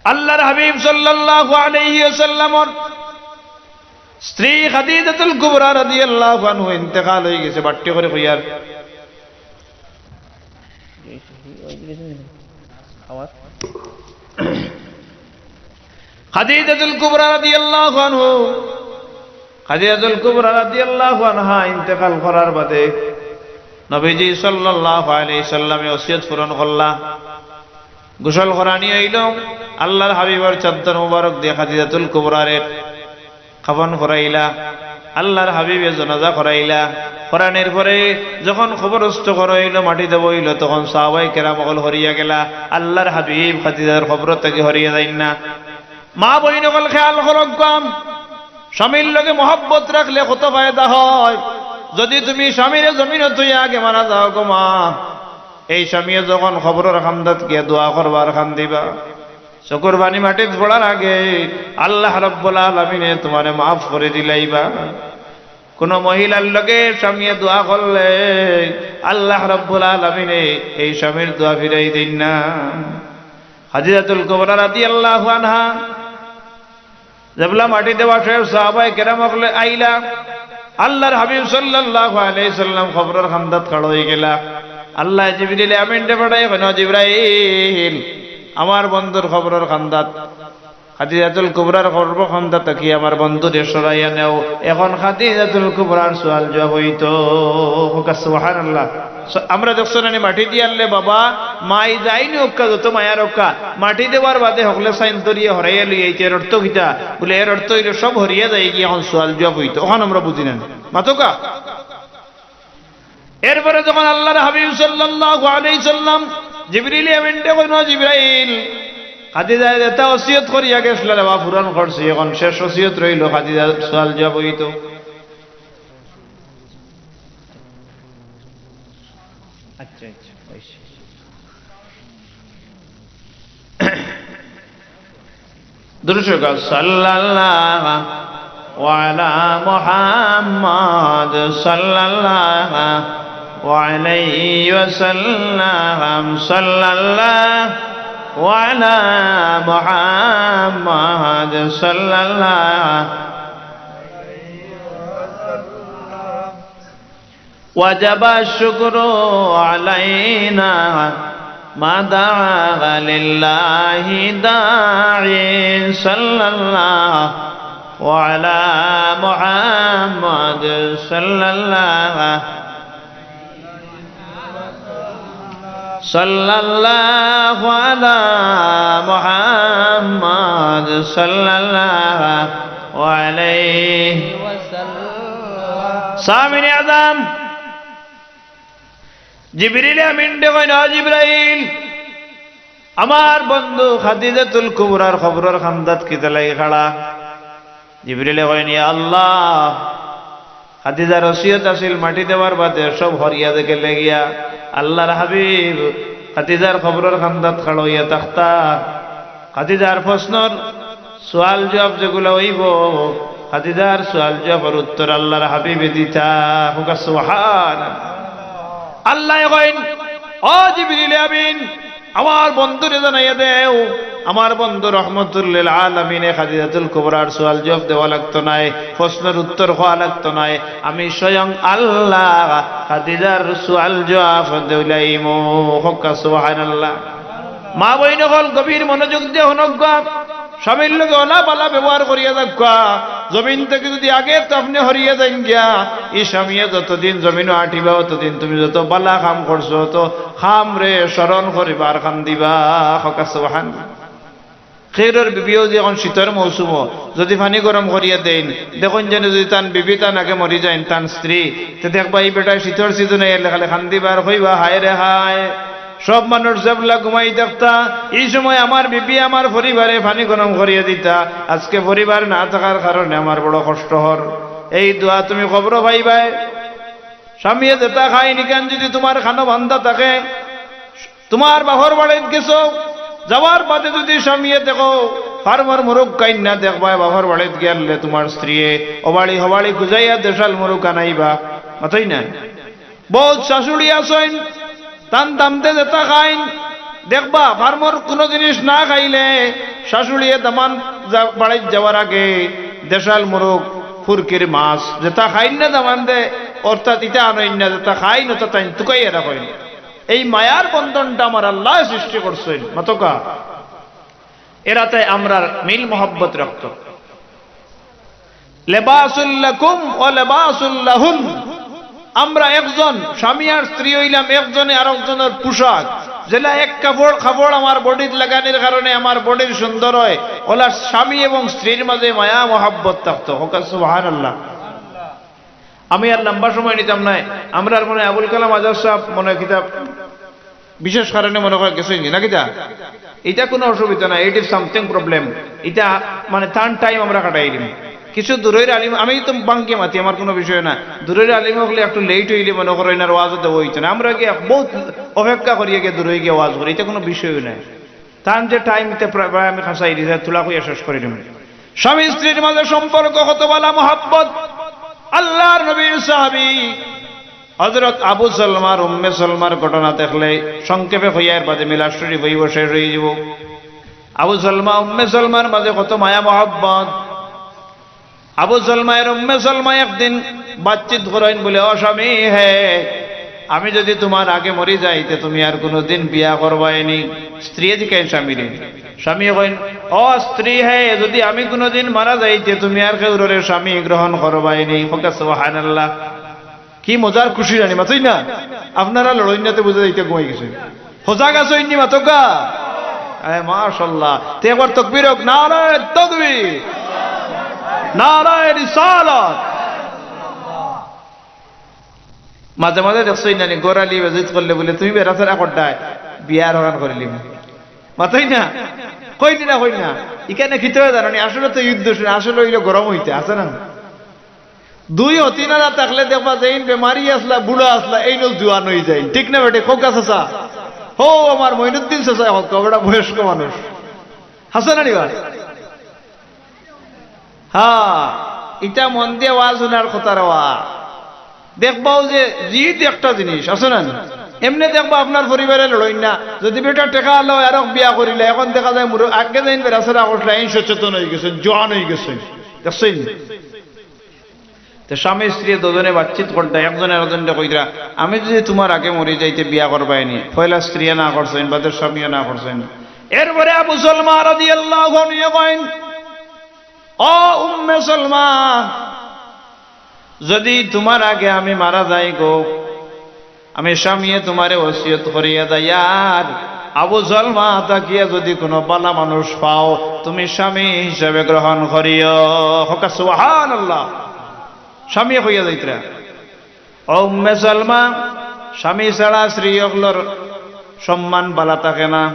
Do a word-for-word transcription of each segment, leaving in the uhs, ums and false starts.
আল্লাহর হাবিব সাল্লাল্লাহু আলাইহি ওয়াসাল্লামর স্ত্রী খাদিজাতুল কুবরা রাদিয়াল্লাহু আনহু ইন্তেকাল অই গেছে, বাট্টি করি কইয়ার। খাদিজাতুল কুবরা রাদিয়াল্লাহু আনহু, খাদিজাতুল কুবরা রাদিয়াল্লাহু আনহা ইন্তেকাল করার বাদে নবীজি সাল্লাল্লাহু আলাইহি সাল্লামে ওসিয়ত পূরণ করলা। গোসল করানি অইল, আল্লাহর হাবিবর চাদর মুবারক দিয়া খাদিজাতুল কুবরারে কাফন করাইলা, আল্লাহর হাবিবে জানাজা করাইলা। করানির পরে যখন কবরস্থ করা অইল, মাটি দেওয়া অইল, তখন সাহাবায়ে কেরাম অকল হরিয়া গেলা, আল্লাহর হাবিব খাদিজার কবর থাকি হরিয়া যাইন না। মা বইন অকল খেয়াল করউক্কা, স্বামীর লগে মহব্বত রাখলে কত ফায়দা হয়। যদি তুমি স্বামীরে জমিনো থইয়া আগে মারা যাও গো মা, এই স্বামীয়ে যখন কবরর কান্দাত গিয়া দোয়া করবা আর কান্দিবা, চকুর পানি মাটিত পড়ার আগে আল্লাহ রাব্বুল আলামিনে তুমারে মাফ করি দিলাইবা। কুনু মহিলার লগে স্বামীয়ে দোয়া করলে আল্লাহ রাব্বুল আলামিনে এই স্বামীর দোয়া ফিরাই দেইন না। খাদিজাতুল কুবরা রাদিয়াল্লাহু আনহা যেবলা মাটি দেওয়া শেষ, সাহাবায়ে কেরাম অকলে আইলা, আল্লাহর হাবিব সাল্লাল্লাহু আলাইহি সাল্লাম কবরর কান্দাত খাড়া অই গেলা। আল্লায় জিবরিল আমিনরে পাঠাইয়া কইন, "জিবরাইল, আমার বন্ধুর কবরর কান্দাত, খাদিজাতুল কুবরার কবরর কান্দাত থাকি আমার বন্ধুরে সরাইয়া নেও।" এখন খাদিজাতুল কুবরার সওয়াল জওয়াব অইতো। কউক্কা সুবহানাল্লাহ। স-, আমরা দেখছো না নি, মাটি দিয়ারলে বাবা, মাই যাই নি অউক্কা, যত মায়ার অউক্কা, মাটি দেওয়ার বাদে হকলে সাইন ধরিয়া হরাইয়া লইয়া আইতে, এর অর্থ কিতা? বুলে, এর অর্থ অইল সব হরিয়া যায়গি, এখন সওয়াল জওয়াব অইতো। অখান আমরা বুঝি না নি? মাতউক্কা। এরপরে যখন আল্লাহর হাবিব সাল্লাল্লাহু আলাইহি সাল্লাম জিবরিল আমিনরে কইন, "জিবরাইল, খাদিজায় যেতা ওসিয়ত করিয়া গেছলা রে বা, পূরণ করছি, এখন শেষ ওসিয়ত রইল, খাদিজার সওয়াল জওয়াব অইতো।" আচ্ছা, আচ্ছা, অইছে। দুরূদ শরিফ, সাল্লাল্লাহু আলা মুহাম্মদ, সাল্লাল্লাহু আলাইহি ওয়াসাল্লাম, সাল্লাল্লাহু আলা মুহাম্মদ, সাল্লাল্লাহু وجب الشكر علينا ما دعا لله داع صلى الله على محمد صلى الله صلى الله على محمد صلى الله عليه وسلم। সামিনে আজম জিবরিল আমিনরে কইন, "ও জিবরাইল, আমার বন্ধু খাদিজাতুল কুবরার কবরর কান্দাত কিতার লাগি খাড়া?" জিবরিলে কইন, "ইয়া আল্লাহ, খাদিজার ওসিয়ত আছিল মাটি দেওয়ার বাদে সব হরিয়া গেলে গিয়া। আল্লাহর হাবিব খাদিজার কবরর কান্দাত খাড়া অইয়া থাকতা। খাদিজার প্রশ্নর সওয়াল জওয়াব যেগুলা অইবো, খাদিজার সওয়াল জওয়াবর উত্তর আল্লাহর হাবিবে দিতা।" কউক্কা সুবহান। আল্লায় কইন, "ও জিবরিল আমিন, আমার বন্ধুরে জানাইয়া দেও, আমার বন্ধু রহমতুল্লিল আলামিনে খাদিজাতুল কুবরার সওয়াল জওয়াব দেওয়া লাগতো নায়, প্রশ্নর উত্তর কওয়া লাগতো নায়, আমি স্বয়ং আল্লাহ খাদিজার সওয়াল জওয়াব দিলাইমু।" কউক্কা সুবহানাল্লাহ। মা বইন অকল গভীর মনোযোগ দিয়া হুনউক্কা, স্বামীর লগে অলা বালা ব্যবহার করিয়া যাউক্কা। জমিন থাকি যুদি আগে তো আপনে হরিয়া যাইন গিয়া, ই স্বামীয়ে যতদিন জমিনো আটিবা, অতদিন তুমি যত বালা কাম করছো, অত কামরে স্মরণ করিবা আর কান্দিবা। কউক্কা সুবহানাল্লাহ। কেউরর বিবিও যে অখন শীতর মৌসুমো যুদি পানি গরম করিয়া দেইন, দেখইন যেন যুদি তান বিবি তান আগে মরি যাইন, তান স্ত্রী, তে দেখবা ই বেটায় শীতর সিজনো আইলে খালি কান্দিবা আর কইবা, "হায় রে হায়।" সব মানুষ যেবলা ঘুমাই থাকতা, ই সময় আমার বিবি আমার পরিবারে পানি গরম করিয়া দিতা, আজকে পরিবার না থাকার কারণে আমার বড় কষ্ট অর। এই দোয়া তুমি কবরো পাইবায়। স্বামীয়ে যেতা খাইন ইখান যুদি তুমার কানো বান্ধা থাকে, তুমার বাফর বাড়িত গেছো, যাওয়ার বাদে যুদি স্বামীয়ে দেখো, ফার্মর মুরগ খাইন না, দেখবায় বাফর বাড়িত গেলে তুমার স্ত্রীয়ে অবাড়ি হবাড়ি খুজাইয়া দেশাল মুরগ আনাইবা, মাতইন না? বউত শাশুড়ি আছইন, তান দান্তে যেতা খাইন, দেখবা, ফার্মর কুনু জিনিস না খাইলে শাশুড়িয়ে দামান যা-, বাড়িত যাওয়ার আগে দেশাল মুরগ, ফুরকির মাছ, যেটা খাইন না দামান দে, অর্থাৎ ইটা আনইন না, যেটা খাইন ওটা তাইন তুকাইয়া রাখইন। এই মায়ার বন্ধনটা আমার আল্লায় সৃষ্টি করছইন। মাতকা এরাতে আমরার মিল মহব্বত রাখতো। লেবাসুল লাকুম ওয়া লেবাসুল লাহুন। আমরা একজন স্বামী আর স্ত্রী অইলাম একজনে আরকজনর পোশাক। যেলা এক কাপড়, কাপড় আমার বডিত লাগানির কারণে আমার বডির সুন্দর অয়, ওলা স্বামী এবং স্ত্রীর মাঝে মায়া মহব্বত থাকতো। কউক্কা সুবহানাল্লাহ। আমি আর লম্বা সময় নিতাম নায়। আমরার মনে আবুল কালাম আজাদ সাহেব মনে কিতা বিশেষ কারণে মনে কয় গেছইন গি, না কিতা? ইটা কুনু অসুবিধা না, it is something problem। ইটা মানে তান টাইম আমরা কাটাই দিমু। কিছু দূরইর আলিম, আমি তো বাঙ্গি মাতি, আমার কুনু বিষয় না। দূরইর আলিম অকলে একটু লেট অইলে মনে করইন আর ওয়াজও দেওয়া অইতো না। আমরা গিয়া বউত অপেক্ষা করিয়া গিয়া দূরই গিয়া ওয়াজ করি, ইটা কুনু বিষয়ও নায়। তান যে টাইম ইতা প্রায়, প্রায় আমি খাসাই দিছি, থুড়া কইয়া শেষ করি দিমু। স্বামী স্ত্রীর মাঝে সম্পর্ক কত বালা মহব্বত। আল্লাহর নবীর সাহাবী হযরত আবু সালমার উম্মে সালমার ঘটনা দেখলে সংক্ষেপে কইয়া এর বাদে মিলাদ শরীফ অইবো, শেষ অইযিবো। আবু সালমা উম্মে সালমার মাঝে কত মায়া মহব্বত। আবু সালমা এর উম্মে সালমা একদিন বাতচিত করইন বুলে, "ও স্বামী হে, আমি যুদি তুমার আগে মরি যাই, তে তুমি আর কুনুদিন বিয়া করবায়নি।" স্ত্রীয়ে জিকাইন স্বামীরে। স্বামীয়ে কইন, "ও স্ত্রী হে, যুদি আমি কুনুদিন মারা যাই, তে তুমি আর কেউররে স্বামী গ্রহণ করবায়নি।" কউক্কা সুবহানাল্লাহ। কি মজার খুশি জানি, মাতইন না? আপনারা লড়ইন না তে বুঝা যাইতা ঘুমাই গেছইন। সজাগ আছইন নি মাতকা? এ, মাশাআল্লাহ। তে একবার তকবীর হোক, নারায়ে তকবীর, নারায়ে রিসালাত। মাঝে মাঝে দেখছইন না নি, ঘর আলি বেইজ্জত করলে বুলে, "তুমি বেড়াছেড়া কররায়, বিয়া আরোখান করিলিমু।" মাতইন না? কইন না, কইন না। ইখানে কিতা অয় জানো নি? আসলে তো যুদ্ধ শুরু, আসলে অইলো গরম অইতে, আছে না? দুই হতিনারা থাকলে দেখবা যেইন বেমারি আছলা, বুড়া আছলা, এইন জুয়ান অইযাইন। ঠিক না বেঠিক? কউক্কা চাচা। হো, আমার মঈনুদ্দিন চাচা, কউক্কা, বেটা বয়স্ক মানুষ। হাছা না নি বা? হ্যাঁ, ইটা মন দিয়া ওয়াজ হুনার কথা রে বা। দেখবাও যে জিদ একটা জিনিস, আছে না নি? এমনে দেখবা আপনার পরিবারে লড়ইন না। যুদি বেটা টেকা আলা অয়, আরক বিয়া করিলা, এখন দেখা যায় মুরো-, আগে যেইন বেড়াছেড়া করছলা, এইন সচেতন অইগেছইন, জোয়ান অইগেছইন। দেখছইন? তে স্বামী স্ত্রী দুজনে বাতচিত করতা, একজনে আরকজনরে কইতরা, "আমি যুদি তুমার আগে মরি যাই, তে বিয়া করবায়নি।" পয়লা স্ত্রীয়ে না করছইন, বাদে স্বামীয়ে না করছইন। এরপরে আবু সালমা রাদিয়াল্লাহু আনহু কইন, "ও উম্মে সালমা, যুদি তুমার আগে আমি মারা যাই গো, আমি স্বামীয়ে তুমারে ওসিয়ত করিয়া যাইয়ার, আবু সালমা থাকিয়া যুদি কুনু বালা মানুষ পাও, তুমি স্বামী হিসাবে গ্রহণ করিও।" কউক্কা সুবহানাল্লাহ। স্বামীয়ে কইয়া যাইতরা। ও উম্মে সালমা, স্বামী ছাড়া স্ত্রী অকলর সম্মান বালা থাকে না।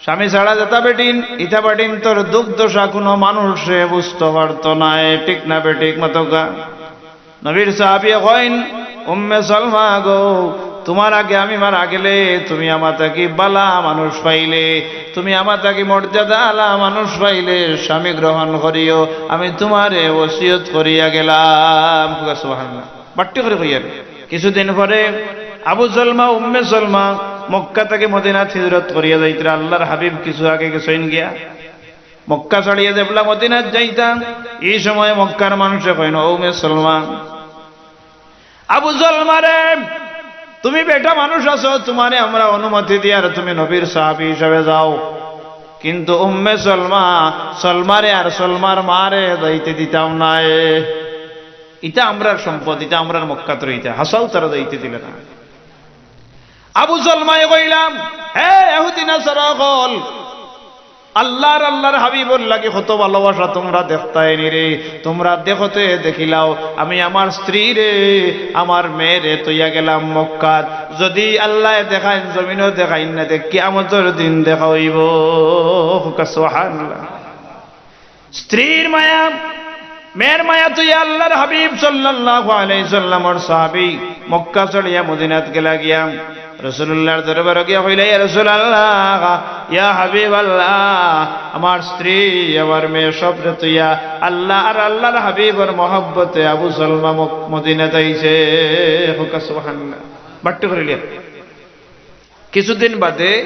স্বামী ছাড়া যেতা বেটিন, ইতা বেটিন্তর দুর্দশা কুনু মানুষে বুঝতো পারতো নায়, ঠিক না বেঠিক মাতকা? নবীর সাহাবীয়ে কইন, "উম্মে সালমা গো, তুমার আগে আমি মারা গেলে তুমি আমার থাকি বালা মানুষ পাইলে, তুমি আমার থাকি মর্যাদা আলা মানুষ পাইলে স্বামী গ্রহণ করিও, আমি তুমারে ওসিয়ত করিয়া গেলাম।" কউক্কা সুবহানাল্লাহ। বাট্টি করি কইয়ার। কিছুদিন পরে আবু সালমা, উম্মে সালমা মক্কা থাকি মদিনাত হিজরত করিয়া যাইতরা, আল্লাহর হাবিব কিছু আগে গেছইন গিয়া। মক্কা ছাড়িয়া যেবলা মদিনাত যাইতা, ই সময় মক্কার মানষে কইন, "ও উম্মে সালমা, আবু সালমা রে, তুমি বেটা মানুষ আছো, তুমারে আমরা অনুমতি দিয়ার তুমি নবীর সাহাবী হিসাবে যাও, কিন্তু উম্মে সালমা, সালমারে আর সালমার মারে যাইতে দিতাম নায়।" ইতা আমরার সম্পদ, ইতা আমরার মক্কাত রইতা, হাছাউ তারা যাইতে দিলা না। আবু সালমায় কইলা, "হে ইহুদি নাসারা অকল, আল্লাহর, আল্লাহর হাবিবর লাগি কত ভালোবাসা তুমরা দেখতায় নি রে। তুমরা দেখতে দেখিলাও, আমি আমার স্ত্রীরে, আমার মেয়েরে থইয়া গেলাম মক্কাত। যুদি আল্লায় দেখাইন, জমিনো দেখাইন না, তে কিয়ামতর দিন দেখা অইবো।" কউক্কা সুবহানাল্লাহ। স্ত্রীর মায়া, মেয়ের মায়া থইয়া আল্লাহর হাবিব সাল্লাল্লাহু আলাইহি সাল্লামর সাহাবী মক্কা ছাড়িয়া মদিনাত গেলা গিয়া। রাসূলুল্লাহর দরবারো গিয়া কইলা, "ইয়া রাসূলুল্লাহ, ইয়া হাবিবাল্লাহ, আমার স্ত্রী, আমার মেয়ে সবরে থইয়া আল্লাহ আর আল্লাহর হাবিবর মহব্বতে আবু সালমা মক-, মদিনাত আইছে।" কউক্কা সুবহানাল্লাহ। বাট্টি করিলিয়া। কিছুদিন বাদে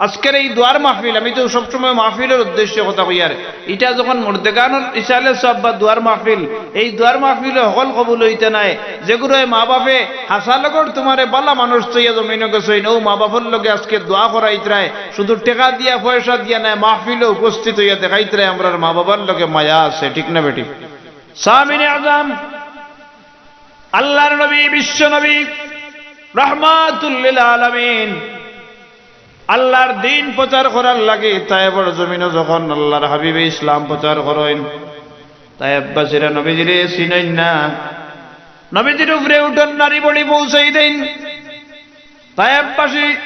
আজকের এই দোয়ার মাহফিল, আমি তো সবসময় মাহফিলর উদ্দেশ্যে কথা কইয়ার, ইটা যখন মুর্দেগানর ইসালে সওয়াব বা দোয়ার মাহফিল, এই দোয়ার মাহফিলো হকল কবুল অইতা নায়। যেগুরে মা বাপে হাছা লগর তুমারে বালা মানুষ চাইয়া জমিনো গেছইন, অউ মা বাপর লগে আজকে দোয়া করাইতরায়, শুধু টেকা দিয়া পয়সা দিয়া নায়, মাহফিলো উপস্থিত অইয়া দেখাইতরায় আমরার মা বাবার লগে মায়া আছে, ঠিক না বেঠিক? সামিনে আজম, আল্লাহর নবী, বিশ্ব নবী, রহমাতুল লিল আলামিন, আল্লাহর দিন প্রচার করার লাগি তায়েফর জমিনো যখন আল্লাহর হাবিবে ইসলাম প্রচার করইন, তায়েফবাসীরা নবীজিরে চিনইন না, নবীজির উপরে উঠন নাড়ি বড়ি পৌঁছাই দেইন। তায়েফবাসী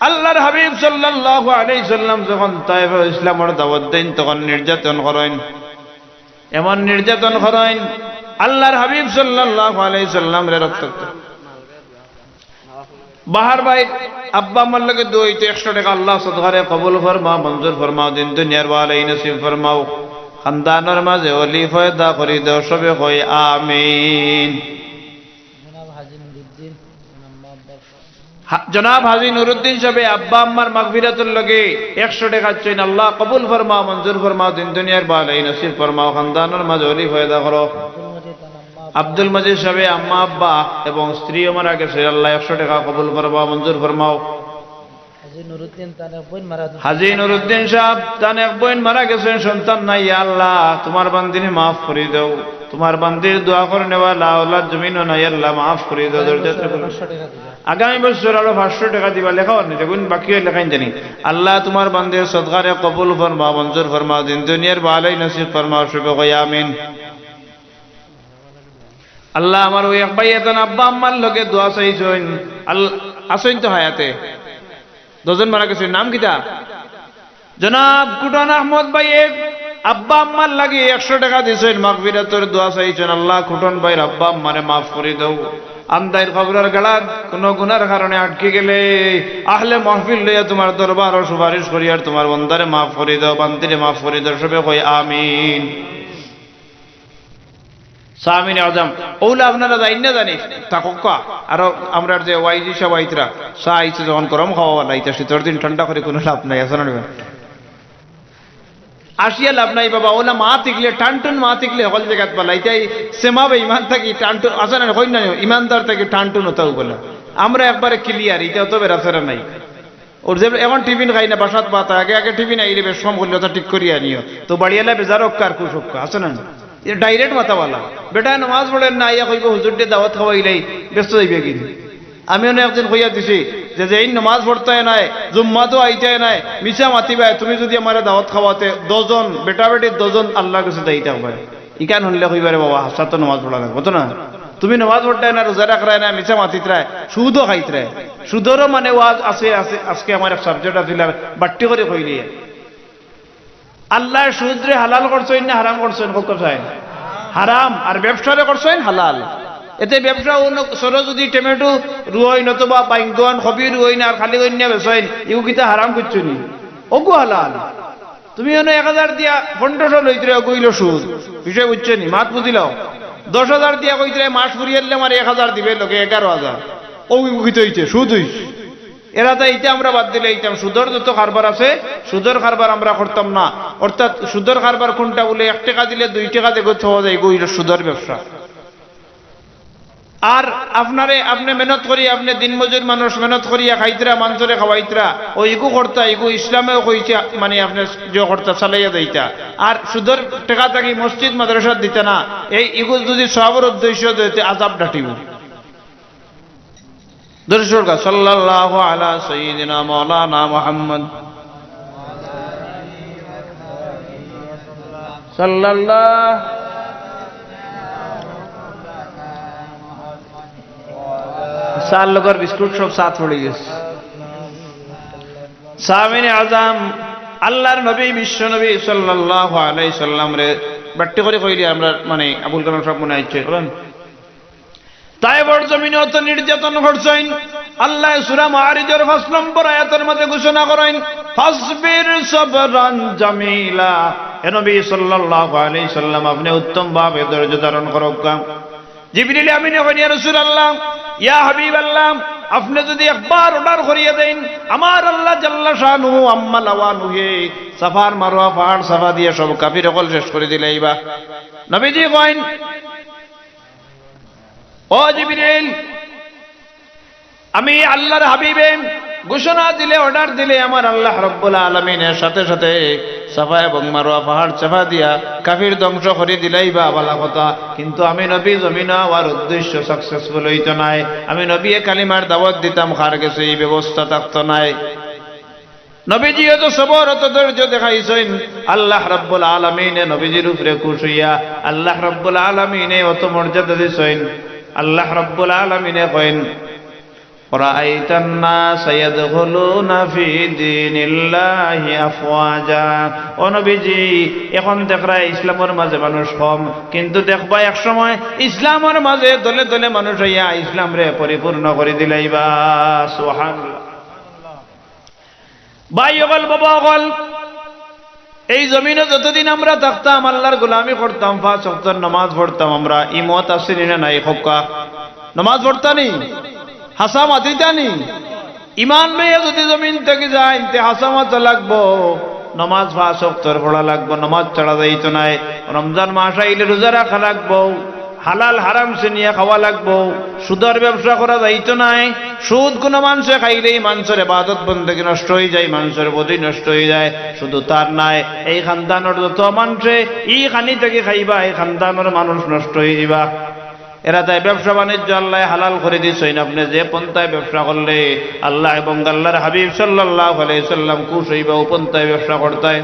আল্লাহর হাবিব সাল্লাল্লাহু আলাইহি সাল্লাম যখন তায়েফে ইসলামর দাওয়াত দেইন, তখন নির্যাতন করইন, এমন নির্যাতন করইন, আল্লাহর হাবিব সাল্লাল্লাহু আলাইহি সাল্লামরে রক্তাক্ত। বাহার ভাই, আব্বা আম্মার লগে দোয়া অইতো, একশো টেকা, আল্লাহ সদকারে কবুল ফরমাও, মঞ্জুর ফরমাও, দিন দুনিয়ার ভালাই নসিব ফরমাও, খানদানর মাঝে অলি পয়দা করি দেও, সবে কই আমিন। জনাব হাজি নুরুদ্দিন, জনাব আব্বা আম্মার মাগফিরাতর লগে একশো টেকা চাইন, আল্লাহ কবুল ফরমাও, মঞ্জুর ফরমাও, দিন দুনিয়ার ভালাই নসিব ফরমাও, খানদানর মাঝে অলি পয়দা করো। আব্দুল মজিদ সাহেবে আম্মা আব্বা এবং স্ত্রীও মারা গেছে, আল্লাহ একশো টেকা কবুল ফরমাও, মঞ্জুর ফরমাও। হাজি নুরুদ্দিন তান এক বইন মারা গেছে। হাজি নুরুদ্দিন সাহেব তান এক বইন মারা গেছেন, সন্তান নাই। ইয়া আল্লাহ, তুমার বান্দিরে মাফ করি দেও। তুমার বান্দির দোয়া করনেওয়ালা আওলাদ জমিনো নাই, আল্লাহ মাফ করি দেও, দরজা থেকে। আগামী বছর আরো পাঁচশো টেকা দিবা, লেখাও নি, দেখুন বাকি অইলে লেখাইন জানি। আল্লাহ তুমার বান্দির সদকারে কবুল ফরমাও, মঞ্জুর ফরমাও, দিন দুনিয়ার ভালাই নসিব ফরমাও, সবে কই আমিন। আল্লাহ, আমার অউ এক ভাইয়ে তান আব্বা আম্মার লগে দোয়া চাইছইন। আল-, আছইন তো হায়াতে? দুইজন মারা গেছইন, নাম কিতা? জনাব কুটন আহমদ ভাইয়ে আব্বা আম্মার লাগি একশো টেকা দিছইন, মাগফিরাতর দোয়া চাইছইন। আল্লাহ, কুটন ভাইর আব্বা আম্মারে মাফ করি দেও। আন্দাইর কবরর গাড়াত কুনু গুনার কারণে আটকি গেলে আহলে মাহফিল লইয়া তুমার দরবারো সুপারিশ করিয়ার তুমার বন্দারে মাফ করি দেও, বান্দিরে মাফ করি দেও, সবে কই আমিন। সামিনে আজম, অউলা আপনারা যাইন না জানি, থাকউক্কা। আরো আমরার যে ওয়াইজি সাহেব আইতরা, চা আইছে যখন গরম খাওয়াওয়ালা, ইতা শীতর দিন ঠান্ডা করি কুনু লাভ নাই, আছে না নি? আসিয়া লাভ নাই বাবা, অউলা মা থাকলে, টানটুন মা থাকলে হকল জাগাত বালা। ইতা ই সেমা বেইমান থাকি টানটুন, আছে না নি? কইন না নি, ইমানদার থাকি টানটুন অতাউ বালা। আমরা একবারে clear, ইতা অত বেড়াছেড়া নাই। অউ যে এখন টিফিন খাই না, বাসাত ভাত, আগে আগে টিফিন আইলে বেশ কম করিলে অতা ঠিক করিয়া আনিও। তো বাড়িআলা বেজার অউক্কা আর খুশ অউক্কা, আছে না নি? এ direct মাতাওয়ালা। বেটায় নমাজ পড়ের না, আইয়া কইবো, "হুজুররে দাওয়াত খাওয়াইলাই, ব্যস্ত যাইবে কিনি?" আমি অনো একদিন কইয়া দিছি যে, "যেইন নমাজ পড়তায় নায়, জুম্মাত আইতায় নায়, মিছা মাতিবায়, তুমি যুদি আমারে দাওয়াত খাওয়াতে, দশজন, বেটা বেটি দশজন আল্লার গেছে দায়ী থাকবায়।" ইখান হুনলে কইবা, "রে বাবা, হাছা তো নমাজ পড়া লাগবো তো না? তুমি নমাজ পড়তায় না, রোজা রাখরায় না, মিছা মাতিতরায়, সুদও খাইতরায়।" সুদরও মানে ওয়াজ আছে, আছে, আজকে আমার এক subject আছিল, আর বাট্টি করি কইলিয়া। আল্লায় সুদরে হালাল করছইন না হারাম করছইন? কউক্কা চাইন। হারাম। আর ব্যবসারে করছইন হালাল। এতে ব্যবসা অনো সরো যুদি টমেটো রুয়ইন অথবা বাইঙ্গন, কবি রুয়ইন আর খালি কইন্যা বেচইন, ইগু কিতা হারাম করছো নি? অগু হালাল। তুমি অনো এক হাজার দিয়া পনেরোশো লইতরায়, অগু অইলো সুদ। বিষয় বুঝছো নি? মাত বুঝিলাও। দশ হাজার দিয়া কইতরায় মাস ফুরিয়াইলে আমারে এক হাজার দিবে, লগে এগারো হাজার। অউ ইগু কিতা অইছে? সুদ অইছে। এরা তো ইতা আমরা বাদ দিলে ইতাম, সুদর যত কারবার আছে, সুদর কারবার আমরা করতাম না। অর্থাৎ সুদর কারবার কুনটা বুলে, এক টেকা দিলে দুই টেকা যেগু থওয়া যায়, ইগু অইলো সুদর ব্যবসা। আর আপনারে, আপনে মেহনত করি, আপনে দিনমজুর মানুষ, মেহনত করিয়া খাইতরা, মানষরে খাওয়াইতরা, অউ ইগু করতা, ইগু ইসলামেও কইছে, মানে আপনে যে করতা, চালাইয়া যাইতা। আর সুদর টেকা থাকি মসজিদ মাদ্রাসাত দিতা না, এই ইগু যুদি সওয়াবর উদ্দেশ্য অইতে আযাব ডাটিবো। দরুদ শরিফ পড়উক্কা, সাল্লাল্লাহু আলা সাইয়্যিদিনা মাওলানা মুহাম্মদ। সাল্লাল্লাহু, চার লগর বিস্কুট সব সাত পড়ি গেছে। সামিনে আজম, আল্লার নবী, বিশ্ব নবী সাল্লাল্লাহু আলাইহি সাল্লামরে বাট্টি করি কইলে আমরা, মানে, আবুল কালাম সাব মনে আইছে, বলেন? তায়েফর জমিনো অত নির্যাতন করছইন। আল্লায় সূরা মাআরিজর পাঁচ নম্বর আয়াতর মাঝে ঘোষণা করইন, "ফাসবির সাবরান জামিলা।" হে নবী সাল্লাল্লাহু আলাইহি সাল্লাম, আপনে উত্তম ভাবে ধৈর্য ধারণ করউক্কা। জিবরিল আমিনে কইন, "ইয়া রাসূলুল্লাহ, ইয়া হাবিবাল্লাহ, আপনে যুদি একবার অর্ডার করিয়া দেইন, আমার আল্লাহ জাল্লা শানুহু আম্মা লাওয়ানুহে সাফার মারওয়া পাহাড় সাফা দিয়া সব কাফির অকল শেষ করি দিলাইবা। নবীজি কইন, "ও জিবরিল, আমি আল্লাহর হাবিবে ঘোষণা দিলে, অর্ডার দিলে আমার আল্লাহ রব্বুল আলামিনে সাথে সাথে সাফা এবং মারওয়া পাহাড় সাফা দিয়া কাফির ধ্বংস করি দিলাইবা, বালা কথা। কিন্তু আমি নবী জমিনো আওয়ার উদ্দেশ্য সাকসেসফুল অইতো নায়। আমি নবীয়ে কালিমার দাওয়াত দিতাম, কার গেছে ই ব্যবস্থা থাকতো নায়।" নবীজি অত সবর, অত ধৈর্য দেখাইছইন। আল্লাহ রব্বুল আলামিনে নবীজির উপরে খুশ অইয়া আল্লাহ রব্বুল আলামিনে অত মর্যাদা দিছইন। আল্লাহ রব্বুল আলামিনে কইন, "রাআইতান নাসা ইয়াদখুলুনা ফি দীনিল্লাহি আফওয়াজা।" ও নবীজি, এখন দেখরায় ইসলামর মাঝে মানুষ কম, কিন্তু দেখবা এক সময় ইসলামর মাঝে দলে দলে মানুষ আইয়া ইসলামরে পরিপূর্ণ করি দিলাইবা। সুবহানাল্লাহ। ভাই অকল, বাবা অকল, এই জমিনো যতদিন আমরা থাকতাম, আল্লাহর গোলামি করতাম, পাঁচ ওয়াক্তর নামাজ পড়তাম আমরা, ই মত আছে নি না নাই? কউক্কা, নামাজ পড়তা নি? হাছা মাতিতা নি? ইমান লইয়া যুদি জমিন থাকি যাইন, তে হাছা মাতা লাগবো। নামাজ পাঁচ ওয়াক্তর পড়া লাগবো, নামাজ ছাড়া যাইতো নায়। রমজান মাস আইলে রোজা রাখা লাগবো। হালাল হারাম চিনিয়া খাওয়া লাগবো। সুদর ব্যবসা করা যাইতো নায়। সুদ কুনু মানষে খাইলেই মানষর ইবাদত বন্দেগি নষ্ট অইযায়, মানষর বদি নষ্ট অইযায়। শুধু তার নায়, এই খানদানর যত মানষে ই খানি থাকি খাইবা, এই খানদানর মানুষ নষ্ট অইযিবা। এরা তাই ব্যবসা বাণিজ্য আল্লায় হালাল করি দিছইন। আপনে যে পন্থায় ব্যবসা করলে আল্লাহ এবং আল্লাহর হাবিব সাল্লাল্লাহু আলাইহি সাল্লাম খুশ অইবা, অউ পন্থায় ব্যবসা করতায়।